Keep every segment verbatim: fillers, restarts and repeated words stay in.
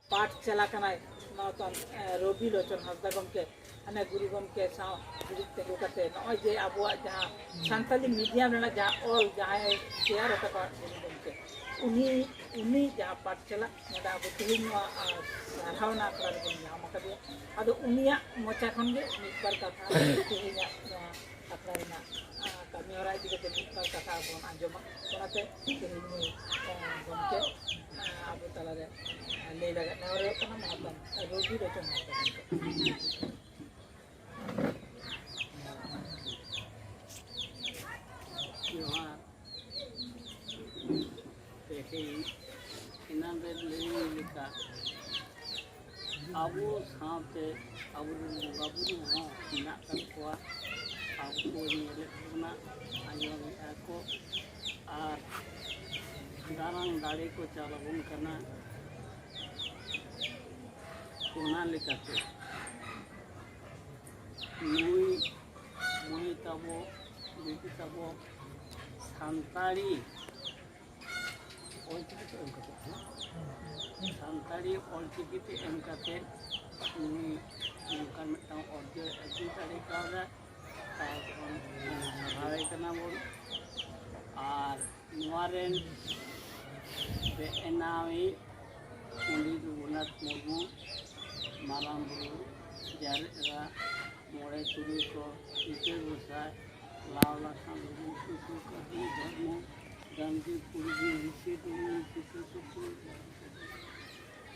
ᱯᱟᱴᱷ ᱪᱟᱞᱟ ᱠᱟᱱᱟᱭ ᱱᱚᱣᱟ ᱛᱟᱢ, ᱮ, ᱨᱚᱵᱤ ᱞᱳᱪᱚᱱ ᱦᱟᱸᱥᱫᱟ ᱜᱚᱢᱠᱮ, ᱦᱟᱱᱮ ᱜᱩᱨᱩ ᱜᱚᱢᱠᱮ ᱥᱟᱶ ᱫᱩᱲᱩᱵ ᱛᱤᱸᱜᱩ ᱠᱟᱛᱮ ᱱᱚᱜᱼᱚᱭ ᱡᱮ ᱟᱵᱚᱣᱟᱜ ᱡᱟᱦᱟᱸ ᱥᱟᱱᱛᱟᱞᱤ ᱢᱤᱰᱤᱭᱟᱢ ᱨᱮᱱᱟᱜ ᱡᱟᱦᱟᱸ ᱚᱞ ᱡᱟᱦᱟᱸᱭ ᱛᱮᱭᱟᱨ ᱟᱠᱟᱫᱟ ᱜᱩᱨᱩ ᱜᱚᱢᱠᱮ, ᱩᱱᱤ, ᱩᱱᱤ ᱡᱟᱦᱟᱸ ᱯᱟᱴᱷ ᱪᱟᱞᱟᱜ ᱱᱚᱰᱮ ᱟᱵᱚ ᱛᱮᱦᱮᱧ ᱱᱚᱣᱟ, ᱟ, ᱥᱟᱨᱦᱟᱣ ᱨᱮᱱᱟᱜ ᱟᱠᱷᱲᱟ ᱨᱮᱵᱚᱱ ᱧᱟᱢ ᱟᱠᱟᱫᱮᱭᱟ᱾ ᱟᱫᱚ ᱩᱱᱤᱭᱟᱜ ᱢᱚᱪᱟ ᱠᱷᱚᱱ ᱜᱮ ᱢᱤᱫ ᱵᱟᱨ ᱠᱟᱛᱷᱟ ᱛᱮᱦᱮᱧᱟᱜ ᱱᱚᱣᱟ ᱟᱠᱷᱲᱟ ᱨᱮᱱᱟᱜ, ᱟ, ᱠᱟᱹᱢᱤ ᱦᱚᱨᱟ ᱤᱫᱤ ᱠᱟᱛᱮ ᱢᱤᱫ ᱵᱟᱨ ᱠᱟᱛᱷᱟ ᱵᱚᱱ ᱟᱸᱡᱚᱢᱟ᱾ ᱚᱱᱟᱛᱮ ᱛᱮᱦᱮᱧ ᱱᱩᱭ, ᱟ, ᱜᱚᱢᱠᱮ, ᱟ, ᱟᱵᱚ ᱛᱟᱞᱟᱨᱮ, ᱟ, ᱞᱟᱹᱭ ᱞᱟᱹᱜᱤᱫ ᱱᱮᱦᱚᱨ ᱦᱩᱭᱩᱜ ᱠᱟᱱᱟ ᱢᱚᱦᱟᱛᱢᱟ ᱨᱚᱵᱤ ᱞᱳᱪᱚᱱ ᱦᱟᱸᱥᱫᱟ ᱜᱚᱢᱠᱮ᱾ ᱡᱚᱦᱟᱨ᱾ ᱛᱮᱦᱮᱧ ᱮᱱᱟᱱ ᱨᱮ ᱞᱟᱹᱭ ᱞᱮᱠᱟ ᱟᱵᱚ ᱥᱟᱶᱛᱮ ᱟᱵᱚᱨᱮᱱ ᱵᱚᱸᱜᱟ ᱵᱩᱨᱩ ᱦᱚᱸ ᱢᱮᱱᱟᱜ ᱟᱠᱟᱫ ᱠᱚᱣᱟ᱾ ᱟᱵᱚ ᱠᱚ ᱧᱮᱞᱮᱫ ᱵᱚᱱᱟ, ᱟᱸᱡᱚᱢᱮᱫᱼᱟ ᱠᱚ, ᱟᱨ ᱫᱟᱨᱟᱝ ᱫᱟᱲᱮ ᱠᱚ ᱪᱟᱞ ᱟᱵᱚᱱ ᱠᱟᱱᱟ᱾ ᱚᱱᱟ ᱞᱮᱠᱟᱛᱮ ᱱᱩᱭ ᱢᱟᱹᱭ ᱛᱟᱵᱚ, ᱵᱤᱴᱤ ᱛᱟᱵᱚ ᱥᱟᱱᱛᱟᱲᱤ ᱚᱞᱪᱤᱠᱤ ᱛᱮ ᱮᱢ ᱠᱟᱛᱮ, ᱥᱟᱱᱛᱟᱲᱤ ᱚᱞᱪᱤᱠᱤ ᱛᱮ ᱮᱢ ᱠᱟᱛᱮ ᱱᱩᱭ ᱱᱚᱝᱠᱟᱱ ᱢᱤᱫᱴᱟᱝ ᱚᱨᱡᱚᱭ ᱟᱹᱜᱩ ᱫᱟᱲᱮ ᱠᱟᱣᱫᱟ᱾ ᱛᱟᱨ ᱠᱷᱚᱱ ᱥᱟᱨᱦᱟᱣᱮ ᱠᱟᱱᱟ ᱵᱚᱱ᱾ ᱟᱨ ᱱᱚᱣᱟ ᱨᱮᱱ ᱵᱮᱱᱟᱣᱤᱡ ᱯᱚᱱᱰᱤᱛ ᱨᱚᱜᱷᱩᱱᱟᱛᱷ ᱢᱩᱨᱢᱩ, ᱢᱟᱨᱟᱝ ᱵᱩᱨᱩ, ᱡᱟᱦᱮᱨ ᱮᱨᱟ, ᱢᱚᱬᱮ ᱛᱩᱨᱩᱭ ᱠᱚ, ᱞᱤᱴᱟᱹ ᱜᱚᱸᱥᱟᱭ, ᱞᱟᱣ ᱞᱟᱥᱟᱱ ᱞᱩᱜᱩ ᱵᱩᱨᱩ ᱥᱩᱠ ᱟᱹᱰᱤ ᱫᱷᱚᱨᱢᱚ, ᱜᱟᱱᱫᱷᱤ ᱯᱩᱨᱵᱤ ᱦᱤᱥᱟᱹ ᱰᱩᱢᱱᱤ ᱥᱤᱛᱟᱹ ᱥᱩᱯᱩᱨ,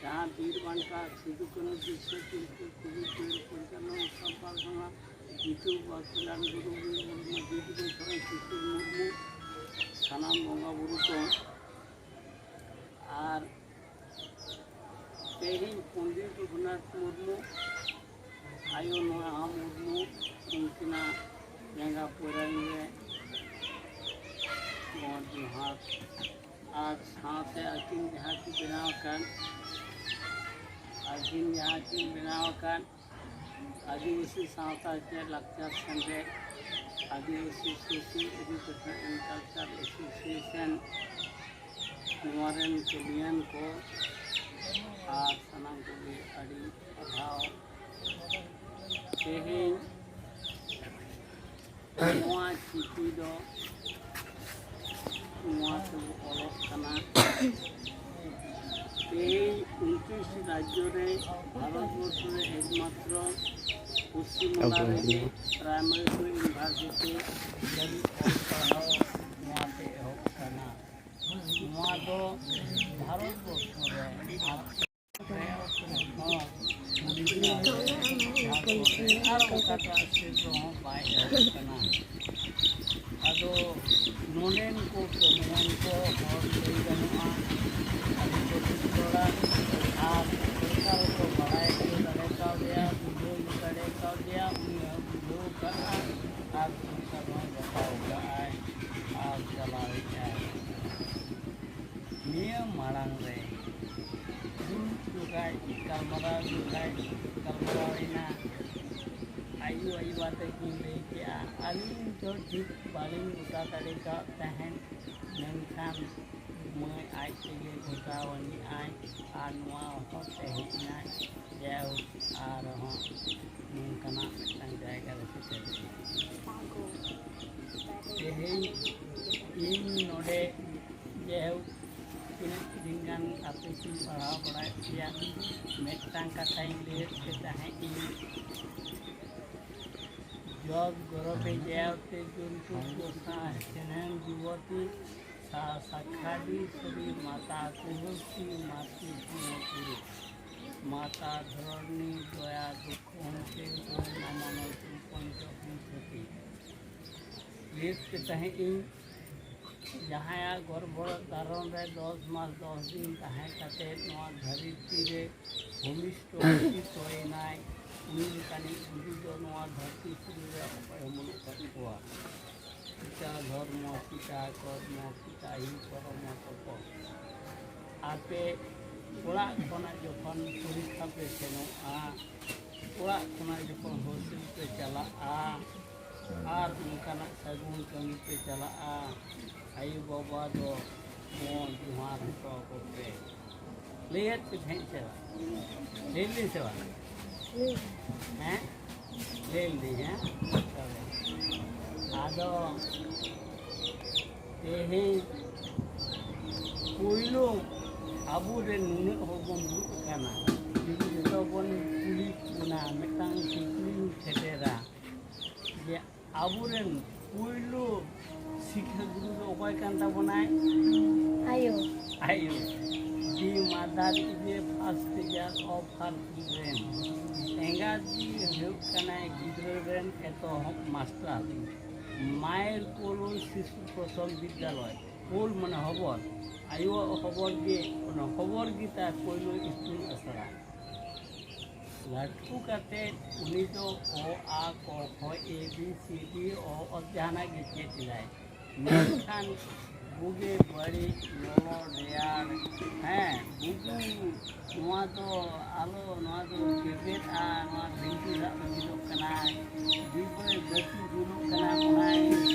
ᱡᱟᱦᱟᱸ ᱵᱤᱨ ᱵᱟᱱᱴᱟ ᱥᱤᱫᱩ ᱠᱟᱹᱱᱦᱩ ᱫᱤᱥᱟᱹ ᱪᱤᱱᱛᱟᱹ ᱠᱚᱵᱤ ᱯᱩᱨ ᱯᱚᱨᱤᱪᱟᱞᱚᱱᱟ ᱥᱟᱢᱯᱟᱨ ᱠᱷᱚᱱᱟᱜ ᱡᱤᱛᱩ ᱵᱟᱥᱠᱮ ᱜᱩᱨᱩ ᱵᱤᱨ ᱢᱩᱨᱢᱩ, ᱵᱤᱨ ᱵᱟᱥᱠᱮ ᱥᱤᱥᱤᱨ ᱢᱩᱨᱢᱩ, ᱥᱟᱱᱟᱢ ᱵᱚᱸᱜᱟ ᱵᱩᱨᱩ ᱠᱚ ᱟᱨ ᱛᱮᱦᱮᱧ ᱯᱚᱱᱰᱤᱛ ᱨᱚᱜᱷᱩᱱᱟᱛᱷ ᱢᱩᱨᱢᱩ, ᱟᱭᱳ ᱱᱚᱣᱟ ᱢᱩᱨᱢᱩ, ᱩᱱᱠᱤᱱᱟᱜ ᱡᱟᱸᱜᱟ ᱯᱟᱹᱨᱟᱹᱱ ᱨᱮ ᱜᱚᱰ ᱡᱚᱦᱟᱨ᱾ ᱟᱨ ᱥᱟᱶᱛᱮ ᱟᱹᱠᱤᱱ ᱡᱟᱦᱟᱸ ᱠᱤᱱ ᱵᱮᱱᱟᱣ ᱟᱠᱟᱫ, ᱟᱹᱠᱤᱱ ᱡᱟᱦᱟᱸ ᱠᱤᱱ ᱵᱮᱱᱟᱣ ᱟᱠᱟᱫ ᱟᱹᱫᱤᱵᱟᱹᱥᱤ ᱥᱟᱶᱛᱟ ᱪᱮ ᱞᱟᱠᱪᱟᱨ ᱥᱮᱢᱞᱮᱫ, ᱟᱹᱫᱤᱵᱟᱹᱥᱤ Social Education and Culture Association, ᱱᱚᱣᱟ ᱨᱮᱱ ᱠᱟᱹᱢᱤᱭᱟᱱ ᱠᱚ ᱟᱨ ᱛᱮᱦᱮᱧ ᱱᱚᱣᱟ ᱪᱤᱠᱤ ᱫᱚ ᱱᱚᱣᱟ ᱛᱮᱵᱚ ᱚᱞᱚᱜ ᱠᱟᱱᱟ᱾ ᱛᱮᱦᱮᱧ ᱩᱱᱛᱨᱤᱥ ᱨᱟᱡᱽᱡᱚ ᱨᱮ ᱵᱷᱟᱨᱚᱛ ᱵᱚᱨᱥᱚ ᱨᱮ ᱮᱠᱢᱟᱛᱨᱚ ᱯᱚᱥᱪᱤᱢ ᱵᱟᱝᱞᱟ ᱨᱮᱜᱮ ᱯᱨᱟᱭᱢᱟᱨᱤ ᱠᱷᱚᱱ ᱤᱭᱩᱱᱤᱵᱷᱟᱨᱥᱤᱴᱤ ᱫᱷᱟᱹᱵᱤᱡ ᱚᱞ ᱯᱟᱲᱦᱟᱣ ᱱᱚᱣᱟ ᱛᱮ ᱮᱦᱚᱵ ᱠᱟᱱᱟ᱾ ᱱᱚᱣᱟ ᱫᱚ ᱵᱷᱟᱨᱚᱛ ᱵᱚᱨᱥᱚ ᱨᱮ ᱟᱨ ᱟᱨ ᱚᱠᱟᱴᱟᱜ ᱥᱴᱮᱴ ᱨᱮᱦᱚᱸ ᱵᱟᱭ ᱮᱦᱚᱵ ᱠᱟᱱᱟ᱾ ᱟᱫᱚ ᱱᱚᱰᱮᱱ ᱠᱚ ᱠᱟᱹᱢᱤᱭᱟᱱ ᱠᱚ ᱦᱚᱲ ᱞᱟᱹᱭ ᱜᱟᱱᱚᱜᱼᱟ, ᱟᱹᱰᱤ ᱠᱚ ᱫᱩᱞᱟᱹᱲᱟ ᱟᱨ ᱥᱚᱨᱠᱟᱨ ᱠᱚ ᱵᱟᱲᱟᱭ ᱦᱚᱪᱚ ᱫᱟᱲᱮ ᱠᱟᱣᱫᱮᱭᱟ, ᱵᱩᱡᱷᱟᱹᱣ ᱦᱚᱪᱚ ᱫᱟᱲᱮ ᱠᱟᱣᱫᱮᱭᱟ, ᱩᱱᱤ ᱦᱚᱸ ᱵᱩᱡᱷᱟᱹᱣ ᱠᱟᱜᱼᱟ ᱟᱨ ᱥᱚᱨᱠᱟᱨ ᱦᱚᱸ ᱡᱚᱴᱟᱣ ᱠᱟᱜᱼᱟᱭ ᱟᱨ ᱪᱟᱞᱟᱣᱮᱫᱼᱟᱭ᱾ ᱱᱤᱭᱟᱹ ᱢᱟᱲᱟᱝ ᱨᱮ ᱫᱩᱲᱩᱵ ᱡᱚᱠᱷᱟᱡ, ᱜᱟᱞᱢᱟᱨᱟᱣ ᱡᱚᱠᱷᱟᱡ, ᱜᱟᱞᱢᱟᱨᱟᱣ ᱮᱱᱟ, ᱟᱭᱳ ᱟᱭᱳ ᱟᱛᱮ ᱠᱤᱱ ᱞᱟᱹᱭ ᱠᱮᱜᱼᱟ, ᱟᱹᱞᱤᱧ ᱫᱚ ᱴᱷᱤᱠ ᱵᱟᱹᱞᱤᱧ ᱜᱚᱴᱟ ᱫᱟᱲᱮ ᱠᱟᱣᱫ ᱛᱟᱦᱮᱸᱫ, ᱢᱮᱱᱠᱷᱟᱱ ᱢᱟᱹᱭ ᱟᱡ ᱛᱮᱜᱮ ᱜᱚᱴᱟᱣ ᱟᱹᱱᱤᱡᱼᱟᱭ ᱟᱨ ᱱᱚᱣᱟ ᱦᱚᱨᱛᱮ ᱦᱮᱡ ᱮᱱᱟᱭ᱾ ᱡᱟᱭᱦᱳᱠ, ᱟᱨᱦᱚᱸ ᱱᱚᱝᱠᱟᱱᱟᱜ ᱢᱤᱫᱴᱟᱝ ᱡᱟᱭᱜᱟ ᱨᱮ ᱥᱮᱴᱮᱨ ᱮᱱᱟ᱾ ᱛᱮᱦᱮᱧ ᱤᱧ ᱱᱚᱰᱮ ᱡᱟᱭᱦᱳᱠ ᱛᱤᱱᱟᱹᱜ ᱫᱤᱱ ᱜᱟᱱ ᱟᱯᱮ ᱠᱚᱧ ᱯᱟᱲᱦᱟᱣ ᱵᱟᱲᱟᱭᱮᱫ ᱯᱮᱭᱟ, ᱢᱤᱫᱴᱟᱝ ᱠᱟᱛᱷᱟᱧ ᱞᱟᱹᱭᱮᱫ ᱯᱮ ᱛᱟᱦᱮᱸᱫ ᱤᱧ, ᱡᱚᱜᱽ ᱜᱚᱨᱚᱵᱮ ᱡᱟᱭᱟᱛᱮ ᱡᱚᱱᱛᱩ ᱯᱚᱥᱟ ᱪᱮᱱᱮᱱ ᱡᱩᱵᱚᱛᱤ ᱥᱟ ᱥᱟᱠᱷᱟᱫᱤ ᱥᱨᱤ ᱢᱟᱛᱟ ᱠᱩᱦᱩᱥᱤ ᱢᱟᱛᱤ ᱥᱩᱢᱚᱛᱩᱨᱩ ᱢᱟᱛᱟ ᱫᱷᱚᱨᱚᱬᱤ ᱫᱚᱭᱟ ᱫᱩᱠᱷᱚ ᱦᱚᱱᱛᱮ ᱜᱳ ᱱᱟᱢᱟᱱᱚ ᱪᱩᱢᱯᱚᱱ ᱪᱚ ᱦᱚᱱᱛᱚᱛᱤ᱾ ᱞᱟᱹᱭᱮᱫ ᱯᱮ ᱛᱟᱦᱮᱸᱫ ᱤᱧ, ᱡᱟᱦᱟᱸᱭᱟᱜ ᱜᱚᱨᱵᱷᱚ ᱫᱷᱟᱨᱚᱱ ᱨᱮ ᱫᱚᱥ ᱢᱟᱥ ᱫᱚᱥ ᱫᱤᱱ ᱛᱟᱦᱮᱸ ᱠᱟᱛᱮ ᱱᱚᱣᱟ ᱫᱷᱟᱹᱨᱛᱤ ᱨᱮ ᱵᱷᱩᱢᱤᱥᱴᱚ ᱚᱥᱛᱤᱛᱣᱚᱭᱮᱱᱟᱭ, ᱩᱱᱤ ᱞᱮᱠᱟᱱᱤᱡ ᱜᱩᱨᱩ ᱫᱚ ᱱᱚᱣᱟ ᱫᱷᱟᱹᱨᱛᱤ ᱯᱩᱨᱤ ᱨᱮ ᱚᱠᱚᱭ ᱦᱚᱸ ᱵᱟᱹᱱᱩᱜ ᱟᱠᱟᱫ ᱠᱚᱣᱟ᱾ ᱯᱤᱛᱟ ᱫᱷᱚᱨᱢᱚ, ᱯᱤᱛᱟ ᱠᱚᱨᱢᱚ, ᱯᱤᱛᱟ ᱦᱤ ᱯᱚᱨᱚᱢᱚ ᱛᱚᱯᱚ᱾ ᱟᱯᱮ ᱚᱲᱟᱜ ᱠᱷᱚᱱᱟᱜ ᱡᱚᱠᱷᱚᱱ ᱯᱚᱨᱤᱠᱠᱷᱟ ᱯᱮ ᱥᱮᱱᱚᱜᱼᱟ, ᱚᱲᱟᱜ ᱠᱷᱚᱱᱟᱜ ᱡᱚᱠᱷᱚᱱ ᱦᱳᱥᱴᱮᱞ ᱯᱮ ᱪᱟᱞᱟᱜᱼᱟ, ᱟᱨ ᱚᱱᱠᱟᱱᱟᱜ ᱥᱟᱹᱜᱩᱱ ᱠᱟᱹᱢᱤ ᱯᱮ ᱪᱟᱞᱟᱜᱼᱟ, ᱟᱭᱳ ᱵᱟᱵᱟ ᱫᱚ ᱢᱚ ᱡᱚᱦᱟᱨ ᱦᱚᱴᱚ ᱟᱠᱚ ᱯᱮ᱾ ᱞᱟᱹᱭᱟᱫ ᱯᱮ ᱛᱟᱦᱮᱸᱫ ᱥᱮ ᱵᱟᱝ? ᱞᱟᱹᱭ ᱞᱮᱫᱟᱹᱧ ᱥᱮ ᱵᱟᱝ? ᱦᱮᱸ? ᱞᱟᱹᱭ ᱞᱤᱫᱟᱹᱧ, ᱦᱮᱸ? ᱟᱫᱚ ᱛᱮᱦᱮᱧ ᱯᱳᱭᱞᱳ ᱟᱵᱚᱨᱮᱱ ᱱᱩᱱᱟᱹᱜ ᱦᱚᱲ ᱵᱚᱱ ᱫᱩᱲᱩᱵ ᱟᱠᱟᱱᱟ, ᱡᱩᱫᱤ ᱡᱚᱛᱚ ᱵᱚᱱ ᱠᱩᱞᱤ ᱵᱚᱱᱟ, ᱢᱤᱫᱴᱟᱝ ᱠᱩᱠᱞᱤᱧ ᱥᱮᱴᱮᱨᱟ ᱡᱮ ᱟᱵᱚᱨᱮᱱ ᱯᱳᱭᱞᱳ ᱥᱤᱠᱷᱟ ᱜᱩᱨᱩ ᱫᱚ ᱚᱠᱚᱭ ᱠᱟᱱ ᱛᱟᱵᱚᱱᱟᱭ? ᱟᱭᱳ᱾ ᱟᱭᱳ᱾ The mother is a first teacher of her children. ᱮᱸᱜᱟᱛ ᱜᱮ ᱦᱩᱭᱩᱜ ᱠᱟᱱᱟᱭ ᱜᱤᱫᱽᱨᱟᱹ ᱨᱮᱱ ᱮᱛᱚᱦᱚᱵ ᱢᱟᱥᱴᱟᱨ᱾ মায়ের কোল শিশু প্রথম বিদ্যালয়। কোল ᱢᱟᱱᱮ ᱦᱚᱵᱚᱨ, ᱟᱭᱳᱣᱟᱜ ᱦᱚᱵᱚᱨ ᱜᱮ, ᱚᱱᱟ ᱦᱚᱵᱚᱨ ᱜᱮ ᱛᱟᱭ ᱯᱳᱭᱞᱳ ᱤᱛᱩᱱ ᱟᱥᱲᱟ᱾ ᱞᱟᱹᱴᱩ ᱠᱟᱛᱮ ᱩᱱᱤ ᱫᱚ ᱚ, ᱟ, ᱠᱚ, ᱠᱷᱚ, ᱮ, ᱵᱤ, ᱥᱤ, ᱰᱤ, ᱚ, ᱚᱛ ᱡᱟᱦᱟᱱᱟᱜ ᱜᱮ ᱪᱮᱫ ᱮᱫᱟᱭ᱾ ᱢᱮᱱᱠᱷᱟᱱ ᱵᱩᱜᱤ ᱵᱟᱹᱲᱤᱡ, ᱞᱚᱞᱚ ᱨᱮᱭᱟᱲ, ᱦᱮᱸ, ᱵᱩᱜᱤ, ᱱᱚᱣᱟ ᱫᱚ ᱟᱞᱚ, ᱱᱚᱣᱟ ᱫᱚ ᱠᱮᱵᱮᱫᱼᱟ, ᱱᱚᱣᱟ ᱵᱷᱤᱱᱴᱤ ᱫᱟᱜ ᱫᱚ ᱪᱮᱫᱚᱜ ᱠᱟᱱᱟ, ᱰᱤᱵᱟᱹ ᱵᱟᱹᱛᱤ ᱡᱩᱞᱩᱜ ᱠᱟᱱᱟ, ᱚᱱᱟᱭ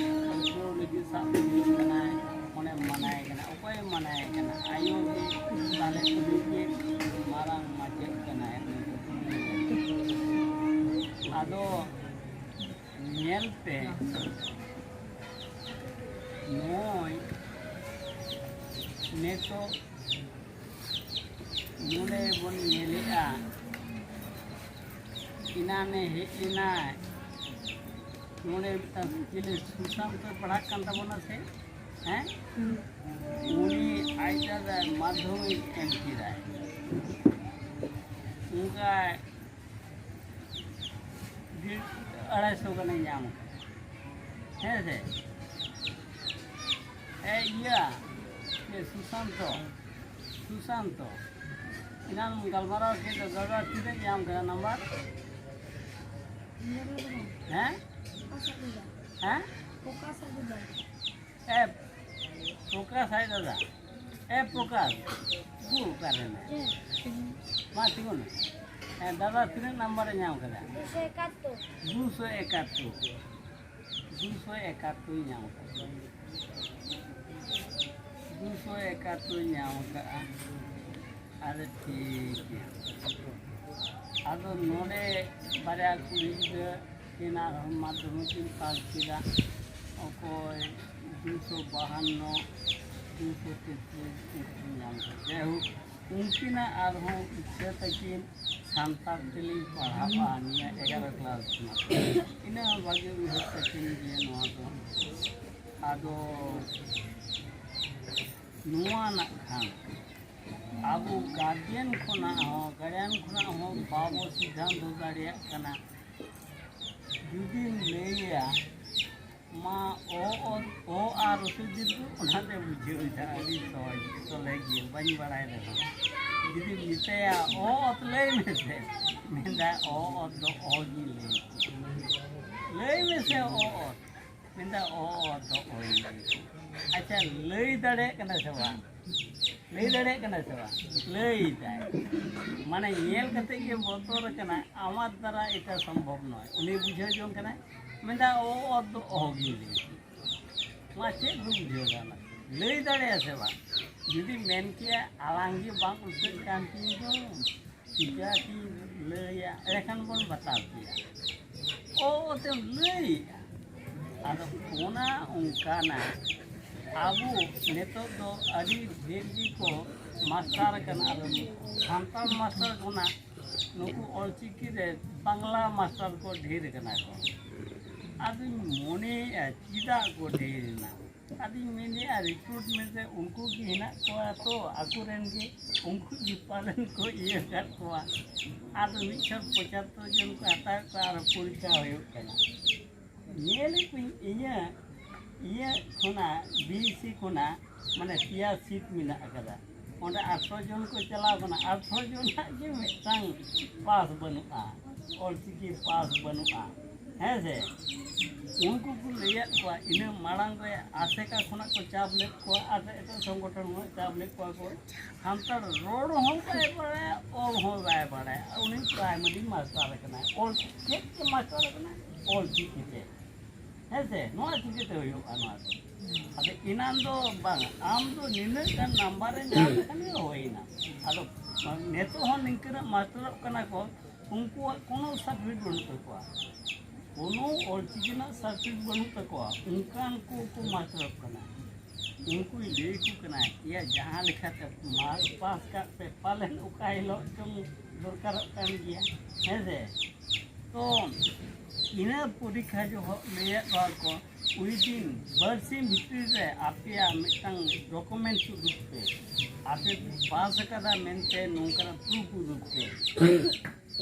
ᱟᱹᱭᱠᱟᱹᱣ ᱞᱟᱹᱜᱤᱫ ᱥᱟᱵ ᱞᱟᱹᱜᱤᱫ ᱠᱟᱱᱟᱭ, ᱚᱱᱮ ᱢᱟᱱᱟᱭ ᱠᱟᱱᱟ᱾ ᱚᱠᱚᱭᱮ ᱢᱟᱱᱟᱭ ᱠᱟᱱᱟ? ᱟᱭᱳ ᱜᱮ᱾ ᱛᱟᱦᱞᱮ ᱩᱱᱤ ᱜᱮ ᱢᱟᱨᱟᱝ ᱢᱟᱪᱮᱫ ᱠᱟᱱᱟᱭ᱾ ᱟᱫᱚ ᱧᱮᱞ ᱯᱮ, ᱱᱚᱜᱼᱚᱭ ᱱᱤᱛᱚᱜ ᱱᱚᱰᱮ ᱵᱚᱱ ᱧᱮᱞᱮᱜᱼᱟ, ᱮᱱᱟᱱᱮ ᱦᱮᱡ ᱞᱮᱱᱟᱭ, ᱱᱚᱰᱮ ᱢᱤᱫᱴᱟᱝ ᱪᱤᱞᱤ ᱥᱩᱥᱟᱱᱛᱚᱭ ᱯᱟᱲᱦᱟᱜ ᱠᱟᱱ ᱛᱟᱵᱚᱱᱟ ᱥᱮ, ᱦᱮᱸ? ᱦᱩᱸ᱾ ᱩᱱᱤ ᱟᱡ ᱫᱟᱫᱟ ᱢᱟᱫᱽᱫᱷᱚᱢᱤᱠ ᱮᱢ ᱠᱮᱫᱟᱭ, ᱚᱱᱠᱟ ᱟᱲᱟᱭᱥᱚ ᱜᱟᱱᱮ ᱧᱟᱢ ᱠᱟᱫᱟ᱾ ᱦᱮᱸ ᱥᱮ? ᱮ, ᱤᱭᱟᱹ, ᱮ, ᱥᱩᱥᱟᱱᱛᱚ, ᱥᱩᱥᱟᱱᱛᱚ, ᱮᱱᱟᱝ ᱜᱟᱞᱢᱟᱨᱟᱣ ᱠᱮᱫ ᱫᱚ, ᱫᱟᱫᱟ ᱛᱤᱱᱟᱹᱜ ᱧᱟᱢ ᱠᱮᱫᱟ ᱱᱟᱢᱵᱟᱨ? ᱦᱮᱸ? ᱦᱮᱸ? ᱮ, ᱯᱨᱚᱠᱟᱥ ᱟᱡ ᱫᱟᱫᱟ᱾ ᱮ, ᱯᱨᱚᱠᱟᱥ, ᱫᱩ ᱚᱠᱟᱨᱮ ᱢᱮᱱᱟᱭᱟ? ᱢᱟ ᱛᱤᱸᱜᱩᱱ ᱢᱮ᱾ ᱦᱮᱸ, ᱫᱟᱫᱟ ᱛᱤᱱᱟᱹᱜ ᱱᱟᱢᱵᱟᱨᱮ ᱧᱟᱢ ᱠᱟᱫᱟ? ᱫᱩᱥᱚ ᱮᱠᱟᱛᱛᱳᱨ᱾ ᱫᱩᱥᱚ ᱮᱠᱟᱛᱛᱳᱨ᱾ ᱫᱩᱥᱚ ᱮᱠᱟᱛᱛᱳᱨ ᱧᱟᱢ ᱠᱟᱫᱟ᱾ ᱫᱩᱥᱚ ᱮᱠᱟᱛᱛᱳᱨ ᱧᱟᱢ ᱠᱟᱜᱼᱟ᱾ ᱟᱫᱚ ᱴᱷᱤᱠ ᱜᱮᱭᱟ᱾ ᱟᱫᱚ ᱱᱚᱰᱮ ᱵᱟᱨᱭᱟ ᱠᱩᱲᱤ ᱜᱤᱫᱽᱨᱟᱹ ᱠᱤᱱ ᱟᱨᱦᱚᱸ ᱢᱟᱫᱽᱫᱷᱚᱢᱤᱠ ᱠᱤᱱ ᱯᱟᱥ ᱠᱮᱫᱟ᱾ ᱚᱠᱚᱭ ᱫᱩᱥᱚ ᱵᱟᱦᱟᱱᱱᱚ, ᱫᱩᱥᱚ ᱛᱮᱛᱨᱤᱥ ᱩᱱᱠᱤᱱ ᱧᱟᱢ ᱠᱮᱫᱟ᱾ ᱡᱟᱭᱦᱳᱠ, ᱩᱱᱠᱤᱱᱟᱜ ᱟᱨᱦᱚᱸ ᱤᱪᱪᱷᱟᱹ ᱛᱟᱹᱠᱤᱱ ᱥᱟᱱᱛᱟᱲ ᱛᱮᱞᱤᱧ ᱯᱟᱲᱦᱟᱜᱼᱟ ᱱᱤᱭᱟᱹ ᱮᱜᱟᱨᱚ ᱠᱞᱟᱥ ᱠᱷᱚᱱᱟᱜ᱾ ᱤᱱᱟᱹ ᱦᱚᱸ ᱵᱷᱟᱜᱮ ᱩᱭᱦᱟᱹᱨ ᱛᱟᱹᱠᱤᱱ ᱜᱮ ᱱᱚᱣᱟ ᱫᱚ᱾ ᱟᱫᱚ ᱱᱚᱣᱟ ᱱᱟᱜ ᱠᱷᱟᱱ ᱟᱵᱚ ᱜᱟᱨᱡᱮᱱ ᱠᱷᱚᱱᱟᱜ ᱦᱚᱸ, ᱜᱟᱨᱡᱮᱱ ᱠᱷᱚᱱᱟᱜ ᱦᱚᱸ ᱵᱟᱵᱚ ᱥᱤᱫᱽᱫᱷᱟᱱᱛᱚ ᱫᱟᱲᱮᱭᱟᱜ ᱠᱟᱱᱟ᱾ ᱡᱩᱫᱤᱢ ᱞᱟᱹᱭᱟ, ᱢᱟ ᱚ, ᱚ, ᱚ ᱟᱨ ᱨᱚᱥᱩ ᱫᱤᱫᱩ, ᱚᱱᱟᱛᱮ ᱵᱩᱡᱷᱟᱹᱣ ᱮᱫᱟ, ᱟᱹᱰᱤ ᱥᱚᱦᱚᱡ, ᱥᱚᱞᱦᱮ ᱜᱮ, ᱵᱟᱹᱧ ᱵᱟᱲᱟᱭ ᱨᱮᱦᱚᱸ᱾ ᱡᱩᱫᱤᱢ ᱢᱮᱛᱟᱭᱟ, "ᱚ, ᱚᱛ ᱞᱟᱹᱭ ᱢᱮᱥᱮ", ᱢᱮᱱᱫᱟ, "ᱚ, ᱚᱛ ᱫᱚ ᱚ ᱜᱮ ᱞᱟᱹᱭ ᱠᱮᱫᱟ᱾ ᱞᱟᱹᱭ ᱢᱮᱥᱮ, ᱚ, ᱚᱛ", ᱢᱮᱱᱫᱟ, "ᱚ, ᱚᱛ ᱫᱚ ᱚ ᱜᱮ ᱞᱟᱹᱭ ᱠᱮᱫᱟ᱾" ᱟᱪᱪᱷᱟ, ᱞᱟᱹᱭ ᱫᱟᱲᱮᱭᱟᱜ ᱠᱟᱱᱟ ᱥᱮ ᱵᱟᱝ? ᱞᱟᱹᱭ ᱫᱟᱲᱮᱭᱟᱜ ᱠᱟᱱᱟ ᱥᱮ ᱵᱟᱝ? ᱞᱟᱹᱭ ᱫᱟᱭ᱾ ᱢᱟᱱᱮ, ᱧᱮᱞ ᱠᱟᱛᱮ ᱜᱮ ᱵᱚᱛᱚᱨ ᱠᱟᱱᱟ, ᱟᱢᱟᱜ ᱫᱟᱨᱟ ᱮᱴᱟ ᱥᱚᱢᱵᱷᱚᱵ ᱱᱚᱭ᱾ ᱩᱱᱤ ᱵᱩᱡᱷᱟᱹᱣ ᱡᱚᱝ ᱠᱟᱱᱟᱭ, ᱢᱮᱱᱫᱟ, "ᱚ, ᱚᱛ ᱫᱚ ᱚᱦᱚ ᱜᱮ ᱞᱟᱹᱭ ᱠᱮᱭᱟ᱾" ᱢᱟ ᱪᱮᱫ ᱠᱚ ᱵᱩᱡᱷᱟᱹᱣ ᱫᱟ ᱚᱱᱟ? ᱞᱟᱹᱭ ᱫᱟᱲᱮᱭᱟᱜᱼᱟ ᱥᱮ ᱵᱟᱝ? ᱡᱩᱫᱤ ᱢᱮᱱ ᱠᱮᱭᱟ, "ᱟᱲᱟᱝ ᱜᱮ ᱵᱟᱝ ᱩᱞᱴᱟᱹᱜ ᱠᱟᱱ ᱛᱤᱧ ᱫᱚ, ᱪᱤᱠᱟᱹᱛᱤᱧ ᱞᱟᱹᱭᱟ?" ᱮᱸᱰᱮᱠᱷᱟᱱ ᱵᱚᱱ ᱵᱟᱛᱟᱣ ᱠᱮᱭᱟ᱾ ᱚ, ᱚᱛᱮᱢ ᱞᱟᱹᱭᱮᱜᱼᱟ᱾ ᱟᱫᱚ ᱚᱱᱟ ᱚᱱᱠᱟᱱᱟᱜ ᱟᱵᱚ ᱱᱤᱛᱚᱜ ᱫᱚ ᱟᱹᱰᱤ ᱰᱷᱮᱨ ᱜᱮᱠᱚ ᱢᱟᱥᱴᱟᱨ ᱠᱟᱱᱟ᱾ ᱟᱨ ᱥᱟᱱᱛᱟᱲ ᱢᱟᱥᱴᱟᱨ ᱠᱷᱚᱱᱟᱜ ᱱᱩᱠᱩ ᱚᱞᱪᱤᱠᱤ ᱨᱮ ᱵᱟᱝᱞᱟ ᱢᱟᱥᱴᱟᱨ ᱠᱚ ᱰᱷᱮᱨ ᱠᱟᱱᱟ ᱠᱚ᱾ ᱟᱫᱚᱧ ᱢᱚᱱᱮᱭᱮᱜᱼᱟ, ᱪᱮᱫᱟᱜ ᱠᱚ ᱰᱷᱮᱨ ᱮᱱᱟ? ᱟᱫᱚᱧ ᱢᱮᱱᱮᱫᱼᱟ, ᱨᱤᱠᱨᱩᱴᱢᱮᱱᱴ ᱨᱮ ᱩᱱᱠᱩ ᱜᱮ ᱦᱮᱱᱟᱜ ᱠᱚᱣᱟ ᱛᱚ, ᱟᱠᱚ ᱨᱮᱱ ᱜᱮ, ᱩᱱᱠᱩ ᱜᱮ ᱯᱟᱞᱮᱱ ᱠᱚ ᱤᱭᱟᱹ ᱟᱠᱟᱫ ᱠᱚᱣᱟ᱾ ᱟᱫᱚ ᱢᱤᱫ ᱥᱚ ᱯᱚᱸᱪᱟᱛᱛᱳᱨ ᱡᱚᱱ ᱠᱚ ᱦᱟᱛᱟᱣᱮᱫ ᱠᱚᱣᱟ ᱟᱨ ᱯᱚᱨᱤᱠᱠᱷᱟ ᱦᱩᱭᱩᱜ ᱠᱟᱱᱟ᱾ ᱧᱮᱞᱮᱫ ᱠᱚᱧ ᱤᱧᱟᱹᱜ, ᱤᱧᱟᱹᱜ ᱠᱷᱚᱱᱟᱜ, ᱵᱤ ᱥᱤ ᱠᱷᱚᱱᱟᱜ, ᱢᱟᱱᱮ, ᱯᱮᱭᱟ ᱥᱤᱴ ᱢᱮᱱᱟᱜ ᱟᱠᱟᱫᱟ᱾ ᱚᱸᱰᱮ ᱟᱴᱷᱨᱚ ᱡᱚᱱ ᱠᱚ ᱪᱟᱞᱟᱣ ᱠᱟᱱᱟ, ᱟᱴᱷᱨᱚ ᱡᱚᱱᱟᱜ ᱜᱮ ᱢᱤᱫᱴᱟᱝ ᱯᱟᱥ ᱵᱟᱹᱱᱩᱜᱼᱟ, ᱚᱞᱪᱤᱠᱤ ᱯᱟᱥ ᱵᱟᱹᱱᱩᱜᱼᱟ᱾ ᱦᱮᱸ ᱥᱮ? ᱩᱱᱠᱩ ᱠᱚ ᱞᱟᱹᱭᱟᱫ ᱠᱚᱣᱟ, ᱤᱱᱟᱹ ᱢᱟᱲᱟᱝ ᱨᱮ ᱟᱥᱮᱠᱟ ᱠᱷᱚᱱᱟᱜ ᱠᱚ ᱪᱟᱯ ᱞᱮᱫ ᱠᱚᱣᱟ ᱟᱨ ᱮᱴᱟᱜ ᱥᱚᱝᱜᱚᱴᱷᱚᱱ ᱠᱷᱚᱱᱟᱜ ᱪᱟᱯ ᱞᱮᱫ ᱠᱚᱣᱟ ᱠᱚ᱾ ᱥᱟᱱᱛᱟᱲ ᱨᱚᱲ ᱦᱚᱸ ᱵᱟᱭ ᱵᱟᱲᱟᱭᱟ, ᱚᱞ ᱦᱚᱸ ᱵᱟᱭ ᱵᱟᱲᱟᱭᱟ, ᱩᱱᱤ ᱯᱨᱟᱭᱢᱟᱨᱤ ᱢᱟᱥᱴᱟᱨ ᱠᱟᱱᱟᱭ, ᱚᱞ ᱪᱮᱫ ᱛᱮ ᱢᱟᱥᱴᱟᱨ ᱠᱟᱱᱟᱭ? ᱚᱞ ᱪᱤᱠᱤ ᱛᱮ᱾ ᱦᱮᱸ ᱥᱮ? ᱱᱚᱣᱟ ᱪᱤᱠᱟᱹᱛᱮ ᱦᱩᱭᱩᱜᱼᱟ ᱱᱚᱣᱟ ᱫᱚ? ᱟᱫᱚ ᱮᱱᱟᱱ ᱫᱚ ᱵᱟᱝ, ᱟᱢ ᱫᱚ ᱱᱤᱱᱟᱹᱜ ᱜᱟᱱ ᱱᱟᱢᱵᱟᱨ ᱮ ᱧᱟᱢ ᱞᱮᱠᱷᱟᱱ ᱜᱮ ᱦᱩᱭᱮᱱᱟ᱾ ᱟᱫᱚ ᱱᱤᱛᱚᱜ ᱦᱚᱸ ᱱᱤᱝᱠᱟᱹᱱᱟᱜ ᱢᱟᱥᱴᱟᱨᱚᱜ ᱠᱟᱱᱟ ᱠᱚ, ᱩᱱᱠᱩᱣᱟᱜ ᱠᱳᱱᱳ ᱥᱟᱨᱴᱤᱯᱷᱤᱠᱮᱴ ᱵᱟᱹᱱᱩᱜ ᱛᱟᱠᱚᱣᱟ, ᱠᱳᱱᱳ ᱚᱞᱪᱤᱠᱤ ᱨᱮᱱᱟᱜ ᱥᱟᱨᱴᱤᱯᱷᱤᱠᱮᱴ ᱵᱟᱹᱱᱩᱜ ᱛᱟᱠᱚᱣᱟ, ᱚᱱᱠᱟᱱ ᱠᱚ ᱠᱚ ᱢᱟᱥᱴᱟᱨᱚᱜ ᱠᱟᱱᱟ᱾ ᱩᱱᱠᱩᱧ ᱞᱟᱹᱭ ᱟᱠᱚ ᱠᱟᱱᱟ, ᱮᱭᱟ, ᱡᱟᱦᱟᱸ ᱞᱮᱠᱟᱛᱮ ᱢᱟᱨᱠ ᱯᱟᱥ ᱠᱟᱜ ᱯᱮ, ᱯᱟᱞᱮᱱ ᱚᱠᱟ ᱦᱤᱞᱳᱜ ᱪᱚᱝ ᱫᱚᱨᱠᱟᱨᱚᱜ ᱠᱟᱱ ᱜᱮᱭᱟ, ᱦᱮᱸ ᱥᱮ? ᱛᱚ ᱤᱱᱟᱹ ᱯᱚᱨᱤᱠᱠᱷᱟ ᱡᱚᱦᱚᱜ ᱞᱟᱹᱭᱮᱫ ᱠᱚᱣᱟ ᱠᱚ, ᱩᱭᱫᱤᱱ ᱵᱟᱨᱥᱤᱧ ᱵᱷᱤᱛᱨᱤ ᱨᱮ ᱟᱯᱮᱭᱟᱜ ᱢᱤᱫᱴᱟᱝ ᱰᱚᱠᱩᱢᱮᱱᱴᱥ ᱩᱫᱩᱜ ᱯᱮ, ᱟᱯᱮ ᱯᱮ ᱯᱟᱥ ᱟᱠᱟᱫᱟ ᱢᱮᱱᱛᱮ ᱱᱚᱝᱠᱟᱱᱟᱜ ᱯᱨᱩᱯᱷ ᱩᱫᱩᱜ ᱯᱮ᱾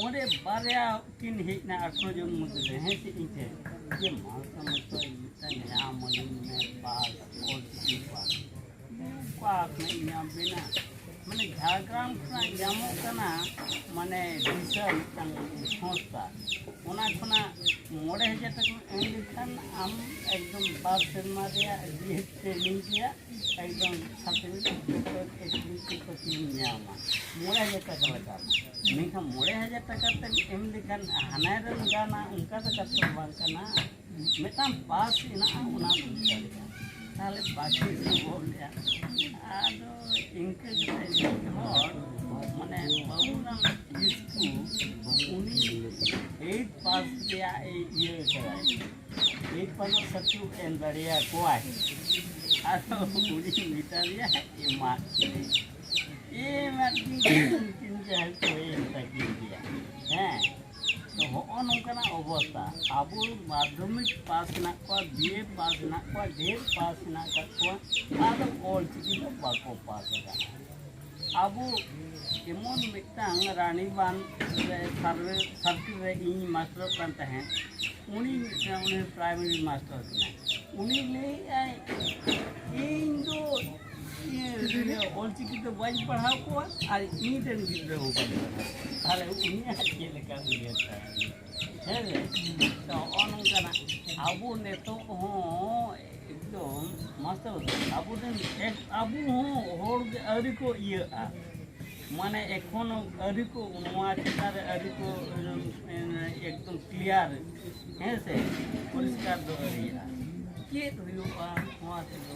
ᱚᱸᱰᱮ ᱵᱟᱨᱭᱟ ᱠᱤᱱ ᱦᱮᱡ ᱮᱱᱟ ᱟᱴᱷᱨᱚ ᱡᱚᱱ ᱢᱚᱫᱽᱫᱷᱮ ᱨᱮ, ᱦᱮᱸ ᱥᱮ, ᱤᱧ ᱴᱷᱮᱱ, ᱡᱮ ᱢᱟᱥᱴᱟᱨ ᱢᱟᱥᱴᱟᱨ ᱢᱤᱫᱴᱟᱝ ᱧᱟᱢ ᱟᱹᱞᱤᱧ ᱢᱮ, ᱯᱟᱥ, ᱚᱞ ᱪᱤᱠᱤ ᱯᱟᱥ᱾ ᱚᱠᱟ ᱠᱷᱚᱱᱟᱜ ᱤᱧ ᱧᱟᱢ ᱵᱮᱱᱟ? ᱢᱟᱱᱮ ᱡᱷᱟᱲᱜᱨᱟᱢ ᱠᱷᱚᱱᱟᱜ ᱧᱟᱢᱚᱜ ᱠᱟᱱᱟ, ᱢᱟᱱᱮ ᱫᱤᱥᱟᱹ ᱢᱤᱫᱴᱟᱝ ᱥᱚᱝᱥᱛᱷᱟ, ᱚᱱᱟ ᱠᱷᱚᱱᱟᱜ ᱢᱚᱬᱮ ᱦᱟᱡᱟᱨ ᱴᱟᱠᱟᱢ ᱮᱢ ᱞᱮᱠᱷᱟᱱ ᱟᱢ ᱮᱠᱫᱚᱢ ᱵᱟᱨ ᱥᱮᱨᱢᱟ ᱨᱮᱭᱟᱜ ᱵᱤ ᱮᱰ ᱴᱨᱮᱱᱤᱝ ᱨᱮᱭᱟᱜ ᱮᱠᱫᱚᱢ ᱥᱟᱨᱴᱤᱯᱷᱤᱠᱮᱴ ᱡᱚᱛᱚ ᱮᱠ ᱫᱤᱱ ᱛᱮ ᱠᱳᱪᱤᱝ ᱧᱟᱢᱟ, ᱢᱚᱬᱮ ᱦᱟᱡᱟᱨ ᱴᱟᱠᱟ ᱞᱟᱜᱟᱜᱼᱟ᱾ ᱢᱮᱱᱠᱷᱟᱱ ᱢᱚᱬᱮ ᱦᱟᱡᱟᱨ ᱴᱟᱠᱟ ᱛᱮᱢ ᱮᱢ ᱞᱮᱠᱷᱟᱱ ᱦᱟᱱᱟ ᱨᱮᱢ ᱜᱟᱱᱟ, ᱚᱱᱠᱟ ᱫᱚ ᱠᱟᱛᱷᱟ ᱫᱚ ᱵᱟᱝ ᱠᱟᱱᱟ᱾ ᱢᱤᱫᱴᱟᱝ ᱯᱟᱥ ᱦᱮᱱᱟᱜᱼᱟ, ᱚᱱᱟ ᱵᱩᱡᱽ ᱫᱟᱲᱮᱭᱟᱜᱼᱟ᱾ ᱛᱟᱦᱞᱮ ᱵᱟᱠᱤ ᱥᱚᱢᱵᱷᱚᱵ ᱞᱮᱭᱟ᱾ ᱟᱫᱚ ᱤᱱᱠᱟᱹ ᱠᱟᱛᱮ ᱢᱤᱫ ᱦᱚᱲ, ᱢᱟᱱᱮ ᱵᱟᱹᱵᱩᱨᱟᱢ ᱠᱤᱥᱠᱩ, ᱩᱱᱤ ᱮᱭᱤᱴ ᱯᱟᱥ ᱨᱮᱭᱟᱜ ᱮ ᱤᱭᱟᱹ ᱠᱟᱫᱟᱭ, ᱮᱭᱤᱴ ᱯᱟᱥ ᱨᱮᱱᱟᱜ ᱥᱟᱨᱴᱤᱯᱷᱤᱠᱮᱴ ᱮᱢ ᱫᱟᱲᱮᱭᱟᱠᱚᱣᱟᱭ᱾ ᱟᱫᱚ ᱩᱱᱤ ᱢᱮᱛᱟ ᱫᱮᱭᱟ, ᱮᱢᱟᱫ ᱠᱤᱱᱟᱹᱧ, ᱮᱢᱟᱫ ᱠᱤᱱ ᱜᱮᱭᱟ, ᱩᱱᱠᱤᱱ ᱡᱟᱦᱟᱸᱭ ᱠᱚ ᱦᱩᱭᱮᱱ ᱛᱟᱹᱠᱤᱱ ᱜᱮᱭᱟ᱾ ᱦᱮᱸ, ᱛᱚ ᱦᱚᱸᱜᱼᱚ ᱱᱚᱝᱠᱟᱱᱟᱜ ᱚᱵᱚᱥᱛᱟ᱾ ᱟᱵᱚ ᱢᱟᱫᱽᱫᱷᱚᱢᱤᱠ ᱯᱟᱥ ᱦᱮᱱᱟᱜ ᱠᱚᱣᱟ, ᱵᱤ ᱮ ᱯᱟᱥ ᱦᱮᱱᱟᱜ ᱠᱚᱣᱟ, ᱰᱷᱮᱨ ᱯᱟᱥ ᱦᱮᱱᱟᱜ ᱟᱠᱟᱫ ᱠᱚᱣᱟ, ᱟᱫᱚ ᱚᱞ ᱪᱤᱠᱤ ᱫᱚ ᱵᱟᱠᱚ ᱯᱟᱥ ᱟᱠᱟᱫᱟ᱾ ᱟᱵᱚ ᱮᱢᱚᱱ ᱢᱤᱫᱴᱟᱝ ᱨᱟᱱᱤᱵᱟᱸᱫᱷ ᱨᱮ ᱥᱟᱨᱵᱷᱮ ᱥᱟᱨᱠᱮᱞ ᱨᱮ ᱤᱧ ᱢᱟᱥᱴᱟᱨᱚᱜ ᱠᱟᱱ ᱛᱟᱦᱮᱸᱫ, ᱩᱱᱤ ᱢᱤᱫᱴᱟᱝ, ᱩᱱᱤ ᱯᱨᱟᱭᱢᱟᱨᱤ ᱢᱟᱥᱴᱟᱨ ᱠᱟᱱᱟᱭ, ᱩᱱᱤ ᱞᱟᱹᱭᱮᱫᱼᱟᱭ, ᱤᱧ ᱫᱚ ᱤᱭᱟᱹ, ᱤᱭᱟᱹ, ᱚᱞᱪᱤᱠᱤ ᱫᱚ ᱵᱟᱹᱧ ᱯᱟᱲᱦᱟᱣ ᱠᱚᱣᱟ ᱟᱨ ᱤᱧ ᱨᱮᱱ ᱜᱤᱫᱽᱨᱟᱹ ᱦᱚᱸ ᱵᱟᱹᱧ ᱯᱟᱲᱦᱟᱣ ᱠᱚᱣᱟ᱾ ᱛᱟᱦᱞᱮ ᱩᱱᱤᱭᱟᱜ ᱪᱮᱫ ᱞᱮᱠᱟ ᱩᱭᱦᱟᱹᱨ ᱛᱟᱦᱮᱸ? ᱦᱮᱸ ᱥᱮ? ᱛᱚ ᱦᱚᱸᱜᱼᱚ ᱱᱚᱝᱠᱟᱱᱟᱜ ᱟᱵᱚ ᱱᱤᱛᱚᱜ ᱦᱚᱸ ᱮᱠᱫᱚᱢ ᱢᱟᱥᱴᱟᱨ ᱟᱵᱚ ᱨᱮᱱ ᱮᱠ-, ᱟᱵᱚ ᱦᱚᱸ ᱦᱚᱲ ᱜᱮ ᱟᱹᱣᱨᱤ ᱠᱚ ᱤᱭᱟᱹᱜᱼᱟ, ᱢᱟᱱᱮ ᱮᱠᱷᱚᱱ ᱟᱹᱣᱨᱤ ᱠᱚ ᱱᱚᱣᱟ ᱪᱮᱛᱟᱱ ᱨᱮ ᱟᱹᱣᱨᱤ ᱠᱚ ᱮᱠᱫᱚᱢ ᱠᱞᱤᱭᱟᱨ, ᱦᱮᱸ ᱥᱮ, ᱯᱚᱨᱤᱥᱠᱟᱨ ᱫᱚ ᱟᱹᱣᱨᱤᱭᱟᱜᱼᱟ᱾ ᱪᱮᱫ ᱦᱩᱭᱩᱜᱼᱟ ᱱᱚᱣᱟ ᱛᱮᱫᱚ?